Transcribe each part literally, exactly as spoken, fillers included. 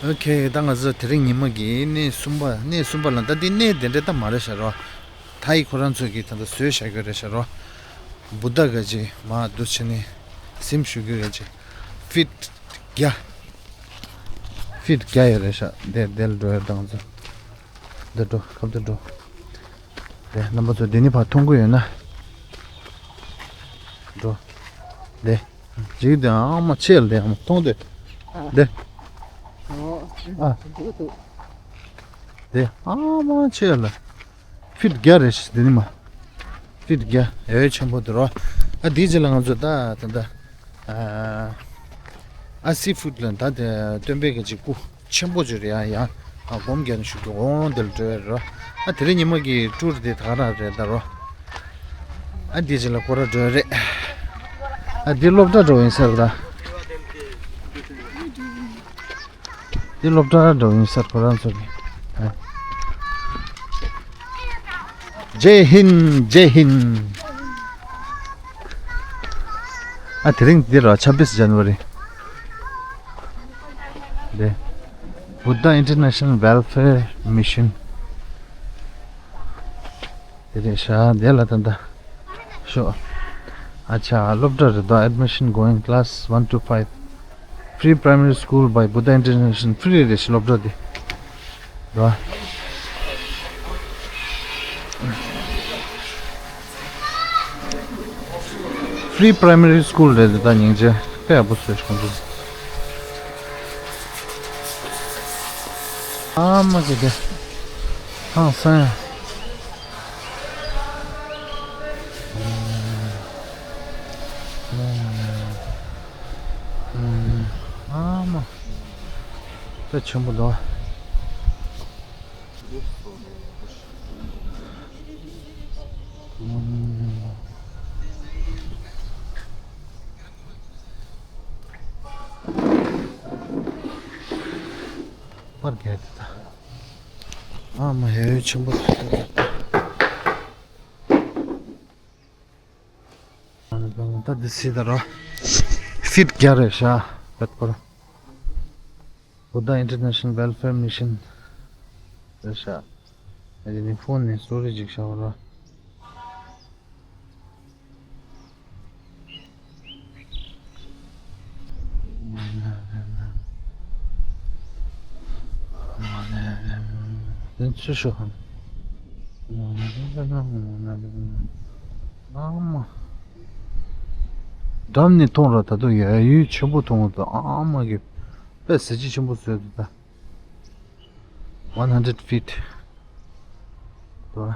ཨོ་ཁེ། ད་ང་ཚོ་དེ་རིང་ཉི་མ་གི་གནས་གསུམ་པ། གནས་གསུམ་པ་ལ་ད་འདི་གནས་དེ་འདྲ་ད་མ་རེད་ཤག་རོ། ཐའི་ཁོ་རང་ཚོ་གིས་ད་ལྟ་བཟོས་བཞག་གི་རེད་ཤག་རོ། བུདྡྷ་ག་ཅིག་མར་འདུག་བྱས་ནས་གཟིམ་བཞུགས་རྒྱུ་ག་ཅིག་ཕིཊ་བརྒྱ། ཕིཊ་བརྒྱ་ཡོད་རེད་ཤག་དེ་དེ་ལ་འགྲོ་ཡ་རེད། ད་ང་ཚོ་འདི་འགྲོ། ཁབ་ཏུ་འགྲོ། དེ་རྣམ་པ་ཚོ་འདི་ནས་ཕར་མཐོང་གི་ཡོད་ན་འགྲོ། དེ་ཅིག་དེ་ཨ་མ་ཆེ་ལ་དེ་ཨ་མ་མཐོང་དེ། ཨ། དེ། ཨོ། ཨ། འདུག་འདུག་དེ་ཨ་མ་ཆེ་ལ། ཕིཊ་བརྒྱ་རེད་ཤག་འདི་ནས་མར། ཕིཊ་བརྒྱ། ཡ་ཡོ་ཆེན་པོ་འདུག་རོ། ཨ། དེའི་རྗེས་ལ་ང་ཚོ་ད་ད་ད། ཨ། ཨ། སི་ཕུཌ་ལ་ད་དེ་སྟོན་པའི་ག་ཅིག་སྐུ་ཆེན་པོ་ཅིག་རེད། ཡང་ཡང་ཨ་སྒོམ་རྒྱག་ནས་བཞུགས་ཀྱི་འོང་། དེ་ལ་འགྲོ་ཡ་རེད་རོ། ཨ། དེ་རིང་ཉི་མ་གི་ཊུར་དེ་ད་ག་རང་རེད་ད་རོ། ཨ། དེའི་རྗེས་ལ་སྐོར་ར་འགྲོ་ཡ་རེད། ཨ། འདི་སློབ་གྲྭ་འགྲོ་ཡིན་ས་རེད་ད། འདི་སློབ་གྲྭ་འགྲོ་ཡིན་ས་རེད་ཁོ་རང་ཚོ་གི། ཨ། ཇེ་ཧིན། ཇེ་ཧིན། ཨ། དེ་རིང་འདི་ར་ཆབ་བིས་ཇན་ཝ་རི། དེ་Buddha International Welfare Mission། དེ་རེད་ཤག་དེ་ལ་ད་ལྟ་ཤོག་ཨ་ཅག་སློབ་གྲྭ་རེད་དོ། Admission going class one to five, free primary school by Buddha International. ཕི་རི་རེད་ཤག་སློབ་གྲྭ་དེ་ར། Free primary school རེད་དེ། ད་སྙིང་རྗེ་དཔེ་ཡག་པོ་བཟོས་ཤག་ཁོང་ཚོས། ཨ་མ་གི་དེ། ཧང་སང་ཡ། ཨ་མ། དཔེ་ཆེན་པོ་འདུག་པར་རྒྱག་དེ་ད། ཨ་མ། ཡ་ཡོ་ཆེན་པོ་འདུག་ད་འདི་སྲིད་ད་རོ། ཕིཊ་བརྒྱ་རེད་ཤག་བེད་པར། Buddha International Welfare Mission རེད་ཤག་ཨ་ནི་ཕོན་ནས་སོ་རི་ཅིག་བཞག་རོ། དེ་ཚུ་ཤོ་ཧམ། ཨ་མ། འགྲམ་ནས་མཐོང་ར་ད་དུང་ཡ་ཡུལ་ཆེན་པོ་མཐོང་འདུག་ཨ་མ་གི་དཔེ་གཟི་བརྗིད་ཆེན་པོ་བཟོས་འདུག་ད། One hundred feet དོ།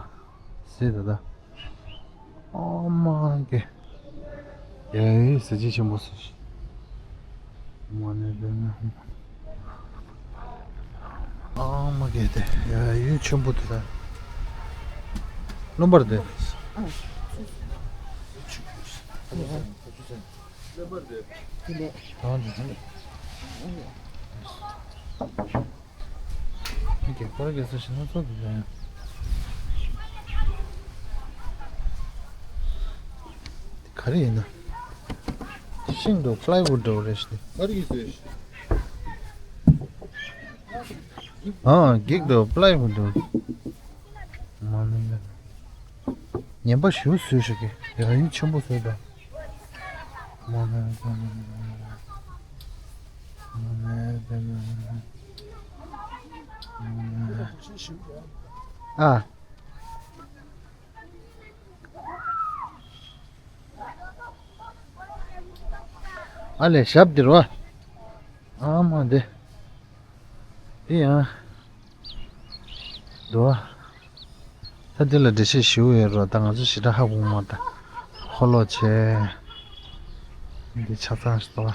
སྲིད་ད་ད། ཨོ་མ་གི། ཡ་ཡི་གཟི་བརྗིད་ཆེན་པོ་སྲིད། མ་ནས་དེ་ནས། ཨོ་མ་གི་དེ་ཡ་ཡུལ་ཆེན་པོ་དེ་ད། རློན་པར་དེ། དེ་ལས། རྒྱལ་པོར་རྒྱལ་ས་ཞིག་ན་ཚོགས་ཀྱི་ཡོད། ག་རེ་ཡིན་ན། ཤིང་དུ་པླའི་ཝུཌ་འདྲ་བོ་རེད་ཤག་ག་རེ་ཡིན་ཟེར། ཨ། འགྱིག་དུ་པླའི་ཝུཌ་འདྲ་བོ། མ་ནི་ངན་པ་ཞེ་པོ་བཟོས་ཤག་གི། ཡ་ཡུལ་ཆེན་པོ་བཟོས་ད། ཨ། ཨ་ལས་ཞབས་འདིར་བ། ཨ་མ་འདི། འདི་ཡང་། འདུག་ད་འདི་ལ་འགྲེལ་བཤད་ཞུ་ཡོད་རོགས། ད་ང་ཚོ་ཞེ་དྲག་ཧ་གོ་མ་ད། ཧོ་ལོ་ཆེ། འདི་ཆ་ཚང་ཞིག་འདུག་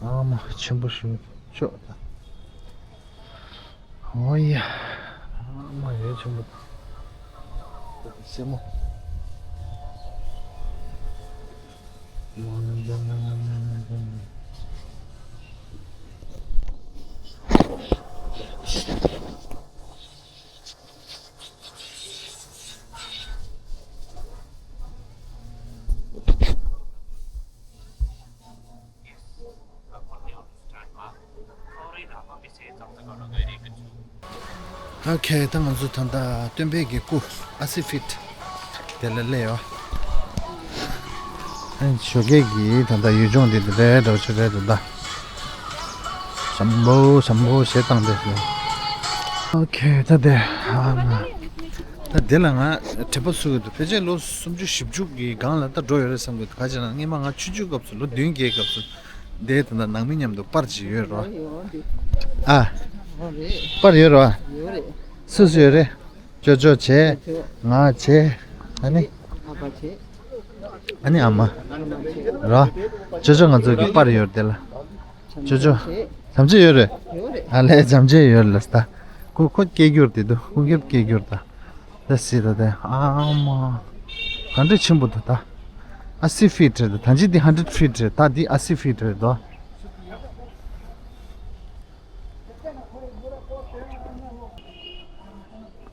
ཨ་མ་ཆེན་པོ་ཞིག་ཆོག་ད། ཨོ་ཡ། མ་ཡོད་ཆེན་པོ་དང་། སེ་མོ། ཨོ་ཁེ། ད་ང་ཚོ་ད་ལྟ་སྟོན་པའི་གི་སྐུ་ཨ་སི་ཕིད་དེ་ལ་སླེབས་ཡོད། ཨ་ནི་ཞོགས་ཀས་ཀྱི་ད་ལྟ་ཡུལ་ལྗོངས་འདི་འདི་འདྲའི་འདྲ་བོ་ཅིག་རེད་འདུག་ད། ཞམ་པོ་ཞམ་པོ་ཞེ་བཏང་བསྡད་ཡོད། ཨོ་ཁེ། ད་དེ་ཨ་ང་ད་དེ་ལ་ང་དྲན་པ་གསོ་གི་འདུག་ཕལ་ཆེར་ལོ་སུམ་ཅུ་བཞི་བཅུ་གི་སྒང་ལ་ད་འགྲོ་ཡོད་རེད་བསམ་གི་འདུག་ག་ཅི་ན་སྔོན་མ་ང་ཆུང་ཆུང་སྐབས་སུ་ལོ་བདུན་བརྒྱད་སྐབས་སུ། དེའི་དེ་འདྲ་ནང་མི་མཉམ་དུ་པར་ཅིག་ཡོད་རོ། ཨ། པར་ཡོད་རོ། སུ་སུ་ཡོད་རེད། ཅོ་ཅོ་བྱས། ང་བྱས། ཨ་ནི། ཨ་ནི་ཨ་མ། རོ། ཅོ་ཅོ་ང་ཚོ་གི་པར་ཡོད་དེ་ལ། ཅོ་ཅོ། བྱམས་ཆེ་ཡོད་རེད། ཨ་ལས་བྱམས་ཆེ་ཡོད་ལ་ས། ཁོ་ཁོ་སྐད་སྒྱུར་དེ་འདུག་ཁོ་སྐད་སྒྱུར་ད། ད་སྲིད་ད་དེ་ཨ་མ། ག་འདྲ་ཆེན་པོ་འདུག་ད། ཨ་སི་ཕིད་རེད་ད། ད་ཅི་འདི་ཧན་ཌེ་རེཌ་ཕིད་རེད་ད། འདི་ཨ་སི་ཕིད་རེད་དོ།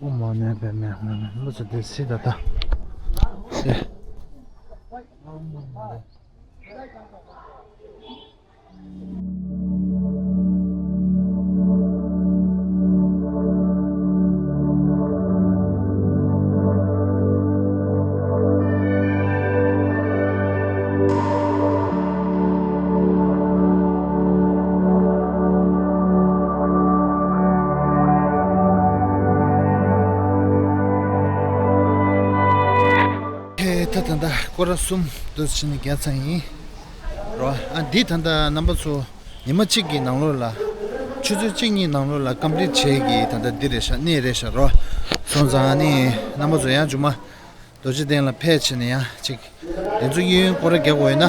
ཨོ་མ་ནེ་པེ་མེ་ཧ་ནེ་ལོ་ཚོ་དེ་སྲིད་ད་ད། དེ། ད་ད་ལྟ་སྐོར་ར་གསུམ་དུ་ཕྱིན་ནས་བརྒྱབ་ཚར་ཡིན། རོ། ཨ་འདི་ད་ལྟ་རྣམ་པ་ཚོ་ཉི་མ་གཅིག་གི་ནང་ལོགས་ལ། ཆུ་ཚོད་གཅིག་གཉིས་ནང་ལོགས་ལ་ཀམ་པི་ལིཊ་བྱེད་ཀྱི་ད་ལྟ་འདི་རེད་ཤག་གནས་རེད་ཤག་རོ། སོང་ཙང་ཨ་ནི་རྣམ་པ་ཚོ་ཡང་མཇུག་མ་རྡོ་རྗེ་གདན་ལ་ཕེབས་བྱས་ནས་ཡང་གཅིག་དེ་ཚོ་གཡས་གཡོན་སྐོར་ར་རྒྱག་དགོས་ཡོད་ན།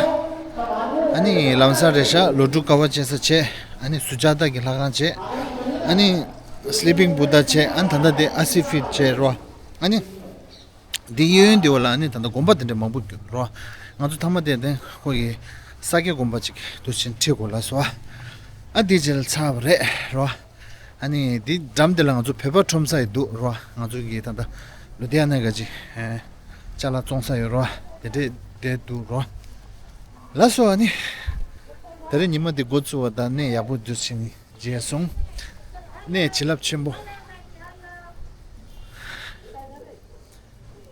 ཨ་ནི་ལམ་སང་རེད་ཤག་ལོ་དྲུག་ཀ་བ་བྱེད་ས་བྱས། ཨ་ནི་སུ་ཇཱ་ཏ་གི་ལྷ་ཁང་བྱས། ཨ་ནི་སི་ལི་པིང་བུ་དྷ་བྱས། ཨ་ནི་ད་ལྟ་དེ་ཨ་སི་ཕིད་བྱས་རོ། ཨ་ནི། འདི་གཡས་གཡོན་འདི་བ་ལ་ནི་ད་ལྟ་དགོན་པ་དེ་འདྲ་མང་པོ་ཡོད་རོ། ང་ཚོ་མཐའ་མ་དེ་དེ་ཁོ་ཡི་ས་སྐྱ་དགོན་པ་ཅིག་དུ་ཕྱིན་ཁྲིད་དགོས་ལ་སོ། ཨ་འདི་རྗེས་ལ་ཚར་བ་རེད་རོ། ཨ་ནི་འདི་འགྲམ་དེ་ལ་ང་ཚོ་བོད་པ་ཁྲོམ་ས་ཡི་འདུག་རོ། ང་ཚོ་གི་ད་ལྟ་ལུ་དྷི་ཡ་ན་ག་ཅི་ཅ་ལག་བཙོང་ས་ཡོད་རོ། དེ་འདྲས་དེ་འདུག་རོ། ལ་སོ། ཨ་ནི་དེ་རིང་ཉི་མ་འདི་འགོ་བཙུགས་པ་དང་གནས་ཡག་པོ་འདུག་ཕྱིན་ནི། རྗེས་སོང་། གནས་བྱིན་རླབས་ཆེན་པོ་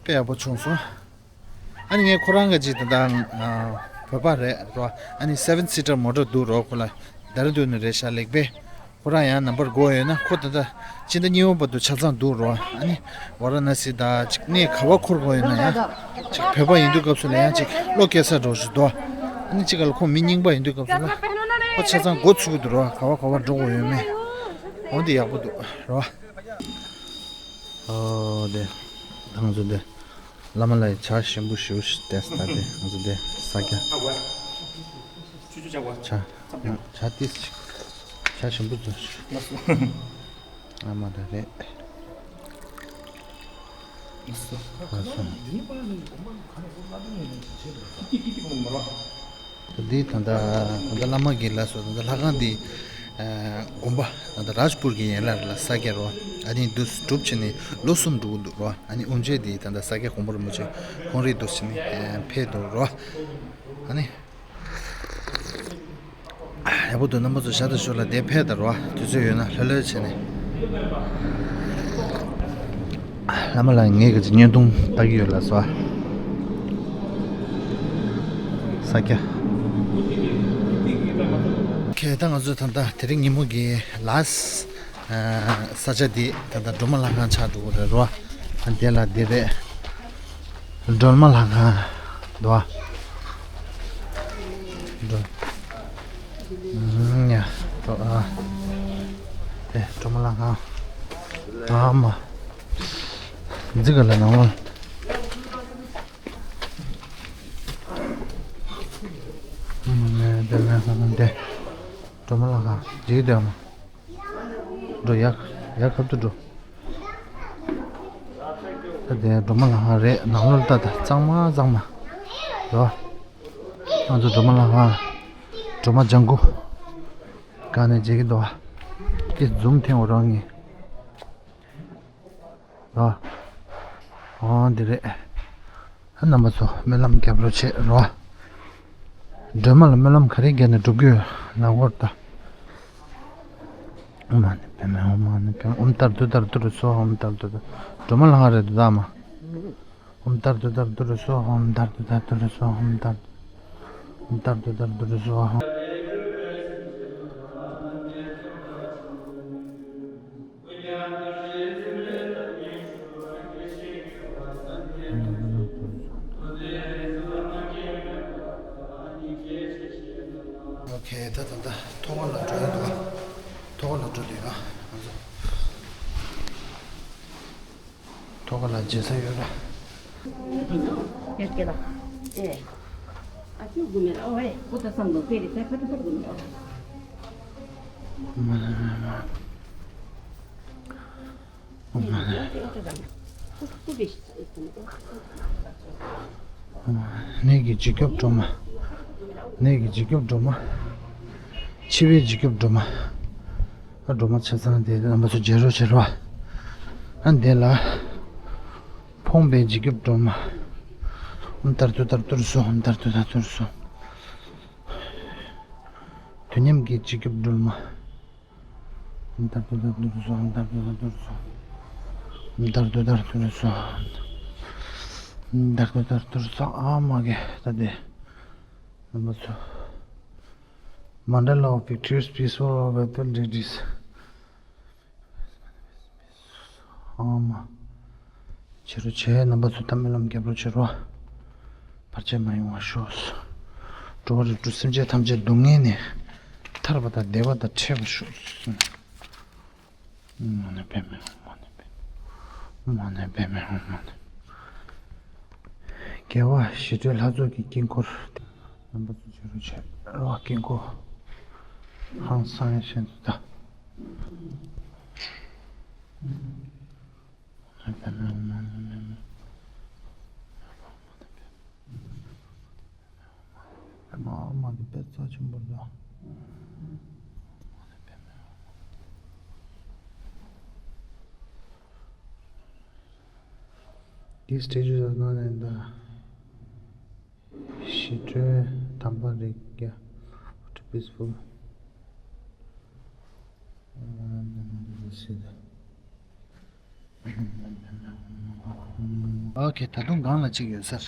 དཔེ་ཡག་པོ་བྱུང་སོང་། ཨ་ནི་ངས་ཁོ་རང་ག་ཅིག་ད་ལྟ་བོད་པ་རེད་རོ། ཨ་ནི་སེ་ཝན་སི་ཊར་མོ་ཊར་འདུག་རོ། ཁོ་ལ་ལྡ་ར་ལྡུན་ནས་རེད་ཤག་ལེགས་པས། ཁོ་རང་ཡང་ནམ་བར་དགོས་ཡོད་ན་ཁོ་ད་ལྟ་སྤྱི་ཟླ་གཉིས་པ་བར་དུ་ཆ་ཚང་འདུག་རོ། ཨ་ནི་ཝ་ར་ཎ་སི་དང་ཅིག་གནས་ག་བ་འཁོར་དགོས་ཡོད་ན་ཡང་། ཅིག་བོད་པ་ཡིན་དུས་སྐབས་སུ་ལ་ཡང་ཅིག་བློ་སྐྱེ་ས་འགྲོ་ཞིག་འདུག་ཨ་ནི་ཅིག་ག་ལ་ཁོང་མི་རྙིང་པ་ཡིན་དུས་སྐབས་སུ་ལ་ཁོ་ཆ་ཚང་འགོ་ཚུགས་ཀྱི་འདུག་རོ། ག་བ་ག་བ་འགྲོ་དགོས་ཡོད་མེད། འོ་འདི་ཡག་པོ་འདུག་རོ། ཨོ་དེ་ང་ཚོ་དེ་བླ་མ་ལ་ཡི་ཇ་ཞིམ་པོ་ཞེ་པོ་ཞིག་བལྟས་ད། དེ་ང་ཚོ་དེ་ས་སྐྱ་ཇ་ཇ་ཏིས་ཅིག་ཇ་ཞིམ་པོ་བཟོ་ཞིག་ཨ་མ་ད་རེད། ལགས་སོ། ད་འདི་ད་ལྟ་ད་ལྟ་བླ་མ་གི་ལ་སོ། ད་ལྟ་ལྷ་ཁང་འདི་དགོན་པ་ད་ལྟ་རཱཇ་པུར་གྱི་ཡན་ལག་ལ་ས་སྐྱ་རོ། ཨ་ནི་འདུ་གྲུབ་བྱས་ནས་ལོ་གསུམ་འགྲོ་གི་འདུག་རོ། ཨ་ནི་དབུ་འབྱེད་འདི་ད་ལྟ་ས་སྐྱ་གོང་མ་རིན་པོ་ཆེ་ཁོང་རིགས་འདུ་བྱས་ནས་ཕེབས་འདུག་རོ། ཨ་ནི། ཡག་པོ་འདུག་རྣམ་པ་ཚོ་ཞག་དང་ཞོགས་ལ་དེ་ཕེབས་དང་རོ། དུས་ཚོད་ཡོད་ན་ལྷོད་ལྷོད་བྱས་ནས། བླ་མ་ལ་ངས་ག་ཅིག་བརྙན་ཐུང་ལྟ་གི་ཡོད་ལགས་སོ། ས་སྐྱ། ཁྱེད་ད་ང་ཚོ་ད་ལྟ་དེ་རིང་ཉིན་མོ་གི་ལཱསི་ས་ཆ་འདི་ད་ལྟ་སྒྲོལ་མ་ལྷ་ཁང་ཆགས་འགྲོ་གི་རེད་རོ། ཨ་འདི་ལ་འདི་རེད། སྒྲོལ་མ་ལྷ་ཁང་། འདུག་བ། སྒྲོལ། ཨུམ། ཡ། སྒྲོལ་ཨ། དེ་སྒྲོལ་མ་ལྷ་ཁང་། ཨ་མ། འཛི་ག་ལ་ནང་ལ། ཨུམ། དེ་ནས་དེ། སྒྲོལ་མ་ལྷ་ཁང་འཇིག་དེ་མ། འགྲོ་ཡག་ཡག་ཁབ་ཏུ་འགྲོ། ད་དེ་སྒྲོལ་མ་ལྷ་ཁང་རེད། ནང་ལོགས་ལྟ་ད་གཙང་མ་གཙང་མ། འགྲོ། ང་ཚོ་སྒྲོལ་མ་ལྷ་ཁང་། སྒྲོལ་མ་ལྗང་ཁུ། ག་ནས་མཇལ་གི་འདུག་བ། ཀྱེ་ཛུམ་འཐེན་འོ་རང་ངེ། ཨ། ཨོ་འདི་རེད། ཨ་རྣམ་པ་ཚོ་སྨོན་ལམ་རྒྱབ་རོགས་བྱེད་རོགས། སྒྲོལ་མ་ལ་སྨོན་ལམ་ག་རེ་རྒྱབ་ནས་འགྲུབ་ཀྱི་ཡོད་ནང་སྐོར་ལྟ། ཨ་མ་ནི་ ཨོཾ་མ་ཎི་པདྨེ། ཨོཾ་ཏར་ཏུ་ཏར་ཏུ་རུ་སྭཱ་ཧཱ། ཨོཾ་ཏར་ཏུ་ཏར། སྒྲོལ་མ་ལྷ་ཁང་རེད་འདུག་ད་མ། ཨོཾ་ཏར་ཏུ་ཏར་ཏུ་རུ་སྭཱ་ཧཱ། ཨོཾ་ཏར་ཏུ་ཏར་ཏུ་རུ་སྭཱ་ཧཱ། ཨོཾ་ཏར་ཨོཾ་ཏར་ཏུ་ཏར་ཏུ་རུ་སྭཱ་ཧཱ། ཨོ་ཁེ། ད་ད་ད་ཐོག་ཁ་ལ་འགྲོ་ཡ་འདུག་ག་ཐོག་ཁ་ལ་འགྲོ་དུས་ཨ། ང་ཚོ་ཐོག་ཁ་ལ་མཇལ་ས་ཡོད་ར། ཡོད་ཀྱི་ལ། ཨེ། ཨ་ཅུ་གུ་མེ་ར་ཨོ་ཨེ། ཀུ་ཏ་སམ་དོ་ཀེ་རི་ཏེ་ཁ་ཏུ་ཁ་ཏུ་གུ་མེ་ར་ཨོ། གནས་ཀྱི་འཇིགས་སྐྱོབ་སྒྲོལ་མ། གནས་ཀྱི་འཇིགས་སྐྱོབ་སྒྲོལ་མ། འཆི་བའི་འཇིགས་སྐྱོབ་སྒྲོལ་མ། ཨ་སྒྲོལ་མ་ཆ་ཚང་དེ་རྣམ་པ་ཚོ་མཇལ་རོགས་བྱེད་རོགས། ཨ་འདི་ལ། ཕོངས་པའི་འཇིགས་སྐྱོབ་སྒྲོལ་མ། ཨོཾ་ཏར་ཏུ་ཏར་ཏུ་རུ་སྭཱ་ཧཱ། ཨོཾ་ཏར་ཏུ་ཏར་ཏུ་རུ་སྭཱ་ཧཱ། དུས་མཉམ་གྱི་འཇིགས་སྐྱོབ་སྒྲོལ་མ། ཨོཾ་ཏར་ཏུ་ཏར་ཏུ་རུ་སྭཱ་ཧཱ། ཨོཾ་ཏར་ཏུ་ཏར་ཏུ་རུ་སྭཱ་ཧཱ། ཨོཾ་ཏར་ཏུ་ཏར་ཏུ་རུ་སྭཱ་ཧཱ། ཨོཾ་ཏར་ཏུ་ཏར་ཏུ་རུ་སྭཱ་ཧཱ། ཨ་མ་གེ་ད་དེ། རྣམ་པ་ཚོ། Mandala of victorious peaceful or weapon readies. ཨ་མ། བྱེད་རོགས་བྱེད། རྣམ་པ་ཚོ་ད་སྨོན་ལམ་རྒྱབ་རོགས་བྱེད་རོགས། བར་ཆད་མ་ཡོང་བ་ཤོག། འགྲོ་བ་རིགས་དྲུག་སེམས་ཅན་ཐམས་ཅད་སྡུག་བསྔལ་ནས་ཐར་པ་དང་བདེ་བ་དང་འཕྲད་པར་ཤོག། ཨོཾ་མ་ཎི་པདྨེ། ཨོཾ་མ་ཎི་པདྨེ། ཨོཾ་མ་ཎི་པདྨེ། ཨོཾ་མ་ཎི། རྒྱལ་བ་ཞི་ཁྲོའི་ལྷ་ཚོགས་ཀྱི་དཀྱིལ་འཁོར། རྣམ་པ་ཚོ་བྱེད་རོགས་བྱེད་རོགས། དཀྱིལ་འཁོར་ཧང་སང་ཡ་བཞིན་དུ་ད། These statues are known as the ཞི་ཁྲོའི་དམ་པ་རིགས་བརྒྱ། Peaceful. ཨོ་ཁེ། ད་དུང་སྒང་ལ་གཅིག་ཡོད་ས་རེད།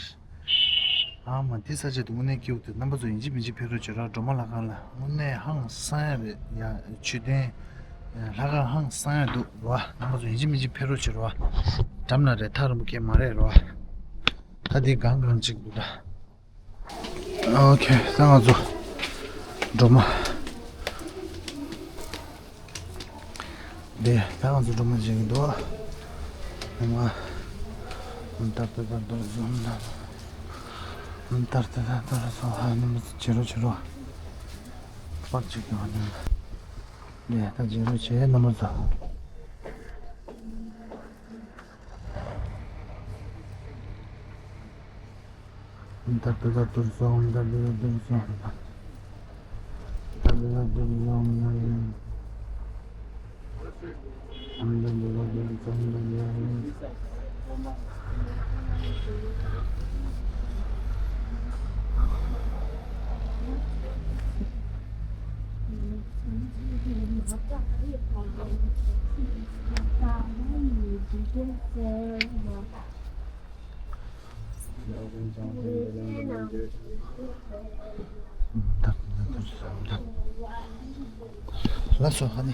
ཨ་མ། འདི་ས་ཆ་དེ་དངོས་གནས་སྐྱིད་པོ་འདུག། རྣམ་པ་ཚོ་ཡིན་གཅིག་མིན་གཅིག་ཕེབས་རོགས་བྱེད་རོགས། སྒྲོལ་མ་ལྷ་ཁང་ལ་དངོས་གནས་ཧང་སང་ཡ་རེད་ཡ། མཆོད་རྟེན་ལྷ་ཁང་ཧང་སང་ཡ་འདུག་རོ། རྣམ་པ་ཚོ་ཡིན་གཅིག་མིན་གཅིག་ཕེབས་རོགས་བྱེད་རོགས། འགྲམ་ལ་རེད། ཐག་རིང་པོ་སྐད་མ་རེད་རོ། ད་འདི་སྒང་སྒང་གཅིག་འདུག་ད། ཨོ་ཁེ། ད་ང་ཚོ་སྒྲོལ་མ། འདི་ད་ང་ཚོ་སྒྲོལ་མ་བྱེད་ཀྱི་འདུག། ཨ་མ། ཨོཾ་ཏར་ཏུ་ཏར་ཏུ་རུ་སྭཱ་ཧཱ། ཨོཾ་ཏར་ཏུ་ཏར་ཏུ་རུ་སྭཱ་ཧཱ། རྣམ་པ་ཚོ་བྱེད་རོགས་བྱེད་རོགས། པར་ཅིག་ཡོང་ནས། འདི་ད་བྱེད་རོགས་བྱེད། རྣམ་པ་ཚོ། ལགས་སོ། ཨ་ནི་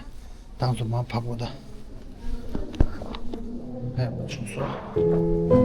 ཏང་ཚོ་མ་ཕབ་གོ་ད། ཕེབས་བྱུང་སོང་།